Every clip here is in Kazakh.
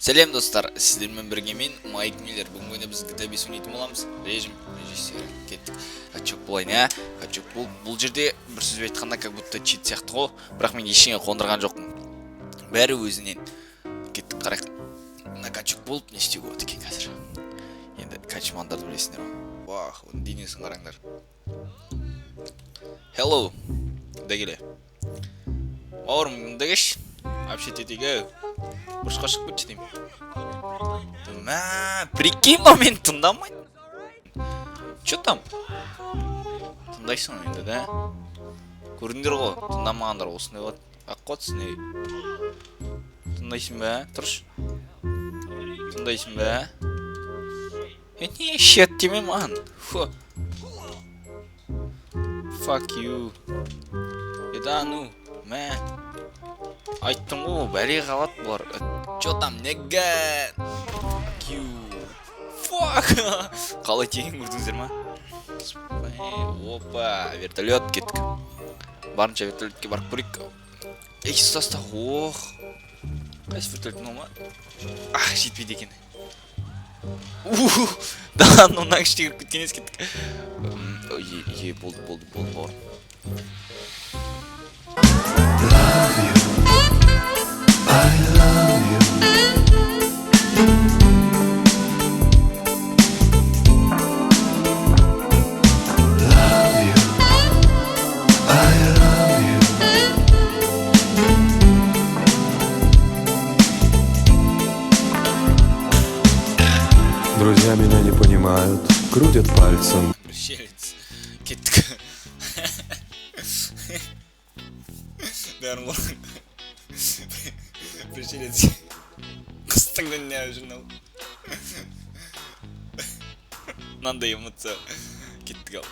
Сәлем достар, сіздермен бірге мен Майк Миллер. Бүгінгі ойында біз GTA 5 ойнайтын боламыз. Режим режиссері. Кеттік. Качок болайын, ә? Качок бұл, бұл жерде бір сөзбен айтқанда как будто чит сияқты ғой. Бірақ мен ештеңе қондырған жоқпын. Бәрі өзінен. Кеттік, қарайық. Мына качок болып не істеуге болады екен қазір. Енді качмандарды білесіңдер ғой. Вах, оның денесін қараңдар. Hello. Да келе. Бауырым, мында келші. Общать етейік, ау. Бұрышқа шығып кетші деймін. Мә, прикинь, мынау мені тыңдамайды. Че там? Тыңдайсың енді, да? Көрдіңдер ғой, тыңдамағандар осындай болады. Ақ қотсың, ей. Тыңдайсың ба? Тұршы. Тыңдайсың ба? Е, не, shit деме маған. Фу. Fuck you. Е, да, ну, мә. Айттым ғой, бәле қалады бұлар. Че там, неге? Fuck you. Fuck. Қалай тиген көрдіңіздер ма? Опа, вертолет кеттік. Барынша вертолетке барып көрейік. Ей, ұста, ұста. Ох. Қайсы вертолет мынау ма? Ах, жетпейді екен. Ух, да, ну мына іште кіріп кеткен ес кеттік. Е, е, болды, болды, болды, бауырым. Love you. I love you. Love you. I love you. Друзья меня не понимают, крутят пальцем. Пришелец. Кеттік. Бәрін қорқын. Пришелец. Қыстың күніне журнал. Мынандай эмоция. Кеттік ал.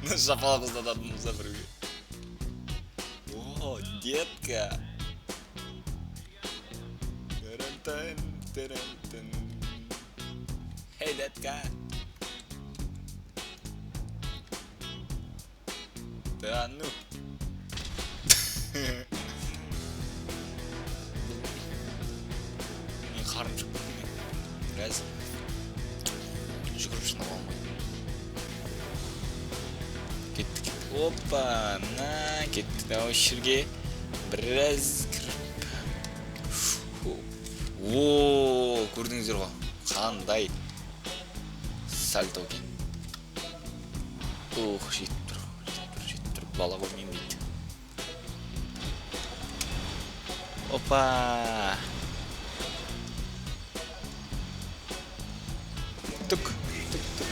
Мына шапалақ ұстататын болса біреуге. О, детка. Тырын-тын, тырын-тын. Hey, детка. Да ну. Мен қарным шығып кетті мен. Біраз жүгіріп шынап алмай. Кеттік, кеттік. Опа, на, кеттік да осы жерге. Біраз кіріп. О, көрдіңіздер ғой. Қандай сальто екен. Ох, жетіп тұр, жетіп тұр, жетіп тұр. Бала ғой мен дейді. Опа. Түк, түк, түк.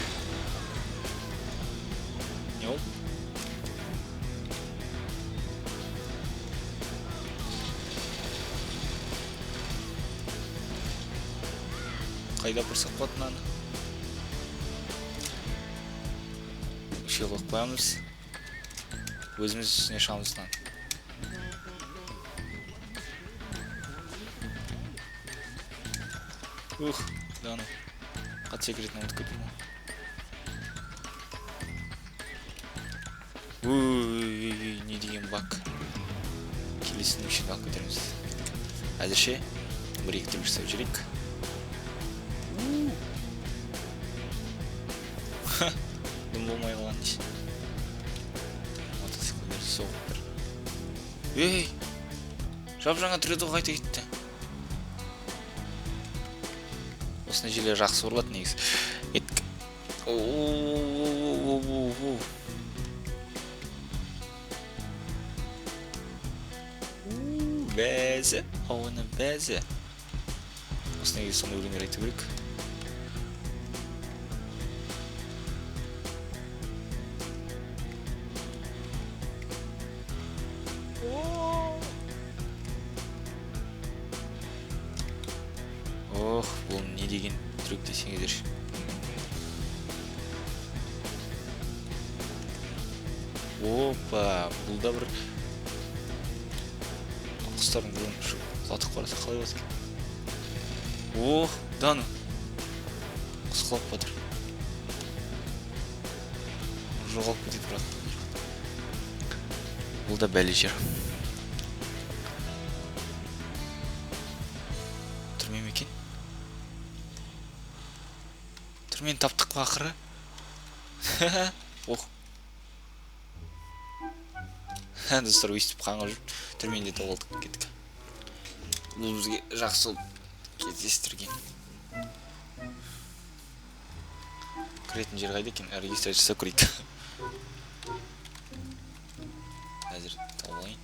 Не ол? Қайда бұрсақ болады мынаны? Үшке қойып қоямыз. Өзіміз үстіне шығамыз мынаны. Ух, да ну. Қатты секіретін ұмытып кеттім ғой. Ой, не деген баг. Келесінің ішін алып кетерміз. Әзірше бір екі трюк жасап жіберейік. Ха, дым болмай қалған дейсің. Мотоциклдер соғып тұр. Ей, жап-жаңа тұр еді ғой, қайта кетті. Осындай жерлер жақсы ұрылады негізі. Кеттік. О-о-о-о-о-о-о. Бәзі, ауаны бәзі. Осындай кезде сондай өлеңдер айту керек. Ох, бұл не деген трюк десеңіздерші. Опа, бұл да бір құстардың біреуін ұшып құлатып қараса қалай болады екен? Ох, да ну. Құс құлап жатыр. Жоғалып кетеді бірақ. Бұл да бәле жер. Түрме ме екен? Түрмені таптық па ақыры? Ох. Достар, өйстіп қаңғып жүріп түрмені де тауып алдық, кеттік. Бұл бізге жақсы болып кездестірген. Кіретін жер қайда екен? Регистрация жасап көрейік. Қазір тауып алайын.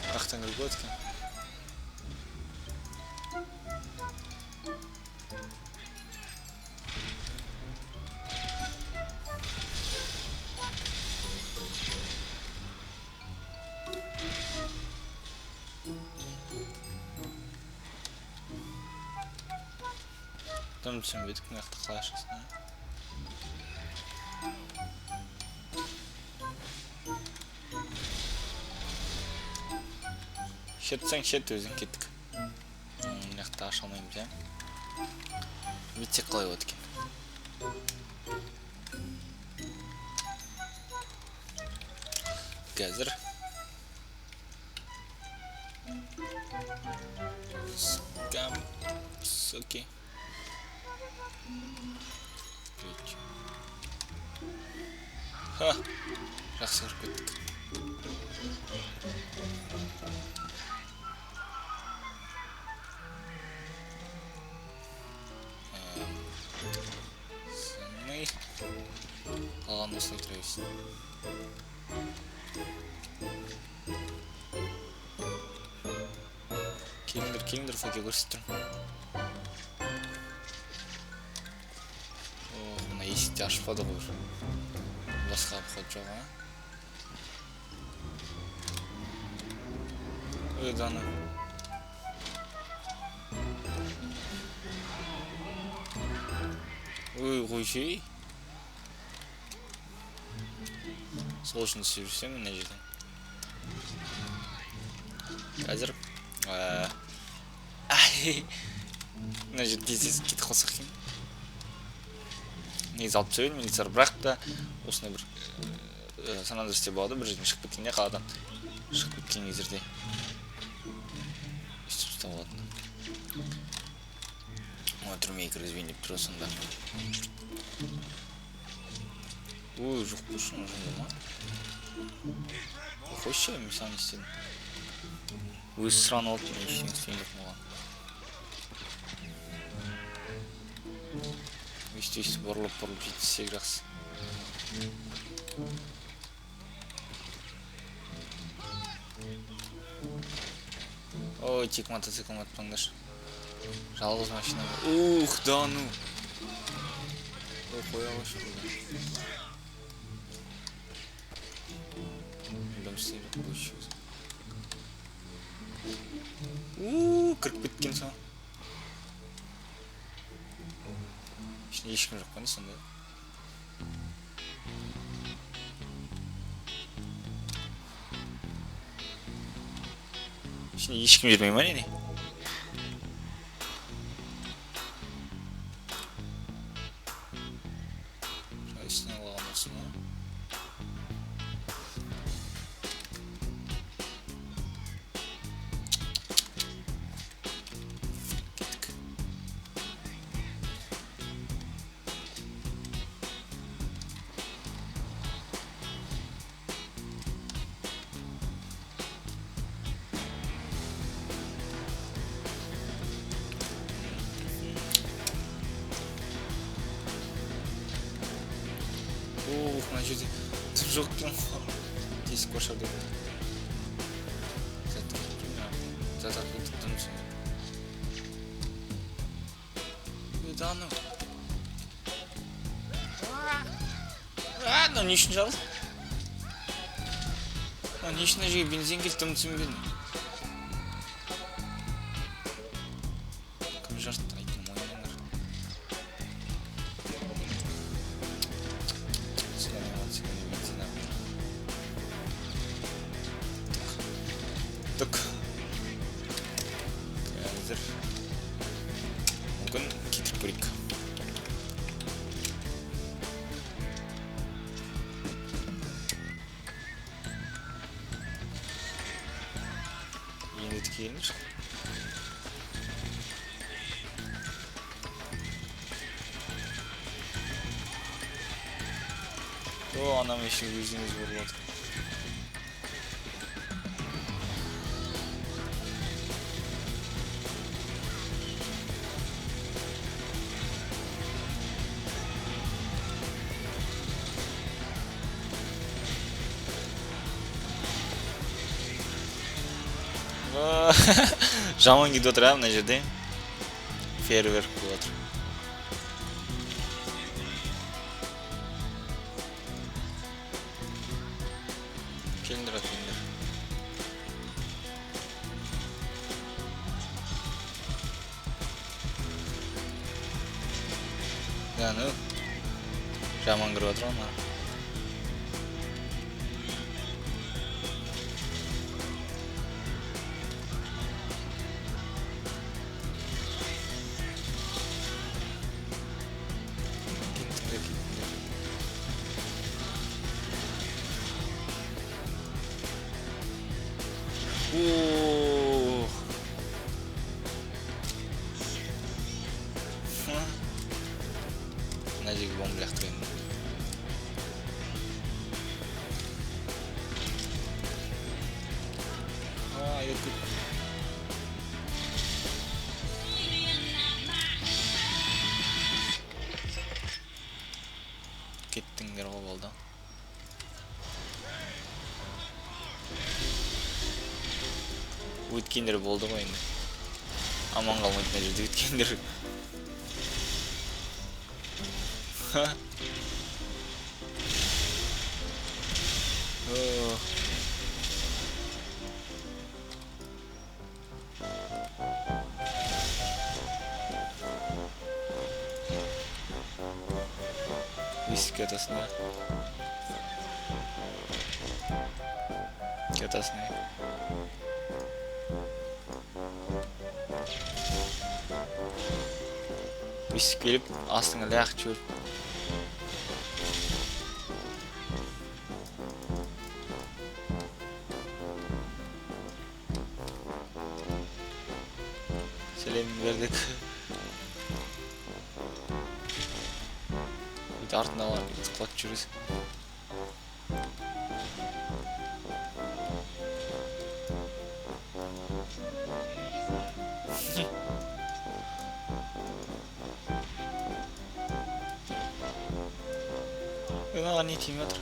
Жақтан кіруге болады екен. Дым түсінбедік, мына жақта қалай ашасың, а? Шертсең шерт, өзің кеттік. Мына жақта аша алмаймыз, ә? Бүйтсек қалай болады екен? Қазір. Скам, суки. Ха, жақсы кіріп кеттік. Қалған осылай тұра берсін. Келіңдер, келіңдер, факел көрсетіп тұрмын. Ох, мына есікті ашпады ғой бір. Басқа обход жоқ, а? Ой, да ну. Ой, қойшы. Сол үшін түсіп жүрсем мына жерден. Қазір, мына жерде тез-тез кетіп қалсақ екен. Негізі алып түсіп едім милициялар, бірақ та осындай бір Сан Андреасте болады, бір жерден шығып кеткенде, қаладан шығып кеткен кездерде өйстіп ұстап алатын. Ой, түрмеге кіргізбейін деп тұр сонда. Ой, жоқ қой, шын жынды ма? Қойшы, мен саған не істедім? Өзі сұранып алды, мен ештеңе істеген жоқпын оған. Өйстіп өйстіп бұрылып бұрылып жеткізсек жақсы. Ой, тек мотоцикл атпаңдаршы. Жалғыз машина. Ух, да ну. Ой, қоя қойшы бұны. Ууу, кіріп кеткен соң. Ішінде ешкім жоқ па не сонда? Ішінде ешкім жүрмей ма не? Үстіне алған болсын, а? Ух, мына жерде түп жоқ екен ғой. Тесік бар шығар деп. Зат керек екен, зат арқылы тықтым сонда. Ой, да ну. А, мынау не үшін жарылды? Мынау не үшін мына жерге бензин келді, дым түсінбедім. Кім жартты, айттым, мойындаңдар. Ұттық. Қазір мүмкін кетіріп көрейік. Енді келіңдер. О, анам еще өзін өзі бұрып отыр. Жаман кетіп отыр, мына жерде. Фейерверк болып отыр. Келіңдер, келіңдер. Да, ну. Жаман кіріп отыр ғой мына. Ох. Мына жерге бомба лақтырайын. Айдап кет. Кеттіңдер ғой, болды. Өткендер болды ғой енді. Аман қалмайды мына жерде өткендер. Өйстіп кетесің ба? Кетесің, е? Өйстіп келіп, астыңа лағып жіберіп. Сәлем бердік. Бүйтіп артында барып құлатып жүресің. Мынаған не тимей отыр?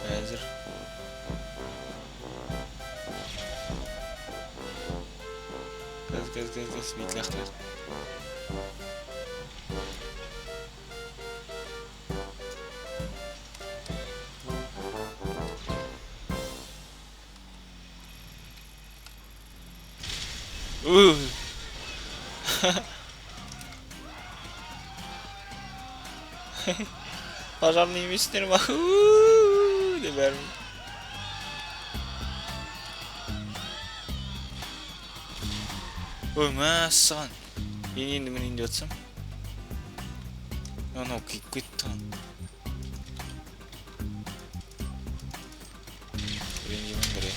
Қазір. Газ, газ, газ, газ, бүйтіп лақтырайық. Пожарный емессіңдер ма? Деп бәрін. Ой, мәссаған. Мен енді мінейін деп отырсам. Анау күйіп кетті. Ренжімеңдер, е.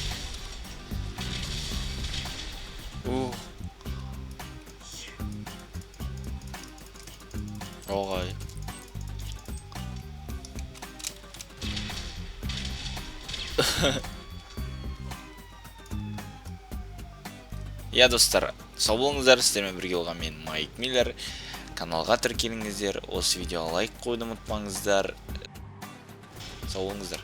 Ух. Оғай. Иә, достар, сау болыңыздар. Сіздермен бірге болған мен Майк Миллер. Каналға тіркеліңіздер, осы видеоға лайк қоюды ұмытпаңыздар. Сау болыңыздар.